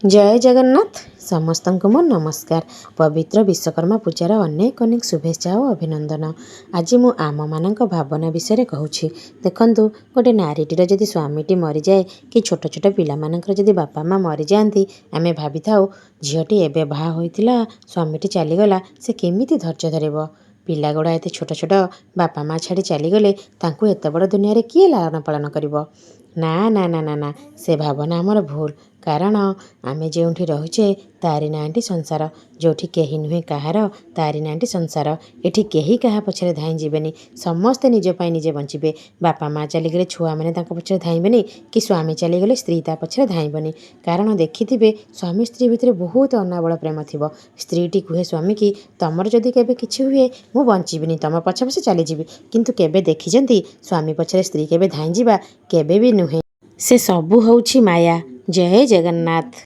ଜୟ ଜଗନ୍ନାଥ। ସମସ୍ତଙ୍କୁ ମୋ ନମସ୍କାର। ପବିତ୍ର ବିଶ୍ୱକର୍ମା ପୂଜାର ଅନେକ ଅନେକ ଶୁଭେଚ୍ଛା ଓ ଅଭିନନ୍ଦନ। ଆଜି ମୁଁ ଆମମାନଙ୍କ ଭାବନା ବିଷୟରେ କହୁଛି। ଦେଖନ୍ତୁ, ଗୋଟେ ନାରୀଟିର ଯଦି ସ୍ୱାମୀଟି ମରିଯାଏ କି ଛୋଟ ଛୋଟ ପିଲାମାନଙ୍କର ଯଦି ବାପା ମା' ମରିଯାଆନ୍ତି, ଆମେ ଭାବିଥାଉ, ଝିଅଟି ଏବେ ବାହା ହୋଇଥିଲା, ସ୍ୱାମୀଟି ଚାଲିଗଲା, ସେ କେମିତି ଧୈର୍ଯ୍ୟ ଧରିବ? ପିଲାଗୁଡ଼ା ଏତେ ଛୋଟ ଛୋଟ, ବାପା ମା' ଛାଡ଼ି ଚାଲିଗଲେ, ତାଙ୍କୁ ଏତେ ବଡ଼ ଦୁନିଆରେ କିଏ ଲାଳନ ପାଳନ କରିବ? ନା ନା ନା ନା ନା, ସେ ଭାବନା ଆମର ଭୁଲ। କାରଣ ଆମେ ଯେଉଁଠି ରହୁଛେ, ତାରି ନାଁଟି ସଂସାର। ଯେଉଁଠି କେହି ନୁହେଁ କାହାର, ତାରି ନାଁଟି ସଂସାର। ଏଠି କେହି କାହା ପଛରେ ଧାଇଁ ଯିବେନି। ସମସ୍ତେ ନିଜ ପାଇଁ ନିଜେ ବଞ୍ଚିବେ। ବାପା ମା' ଚାଲିଗଲେ ଛୁଆମାନେ ତାଙ୍କ ପଛରେ ଧାଇଁବେନି କି ସ୍ୱାମୀ ଚାଲିଗଲେ ସ୍ତ୍ରୀ ତା ପଛରେ ଧାଇଁବନି। କାରଣ ଦେଖିଥିବେ, ସ୍ୱାମୀ ସ୍ତ୍ରୀ ଭିତରେ ବହୁତ ଅନାବଳ ପ୍ରେମ ଥିବ। ସ୍ତ୍ରୀଟି କୁହେ ସ୍ୱାମୀକି, ତମର ଯଦି କେବେ କିଛି ହୁଏ, ମୁଁ ବଞ୍ଚିବିନି, ତମ ପଛେ ପଛେ ଚାଲିଯିବି। କିନ୍ତୁ କେବେ ଦେଖିଛନ୍ତି ସ୍ୱାମୀ ପଛରେ ସ୍ତ୍ରୀ କେବେ ଧାଇଁଯିବା? କେବେ ବି ନୁହେଁ। ସେ ସବୁ ହେଉଛି ମାୟା। ଜୟ ଜଗନ୍ନାଥ।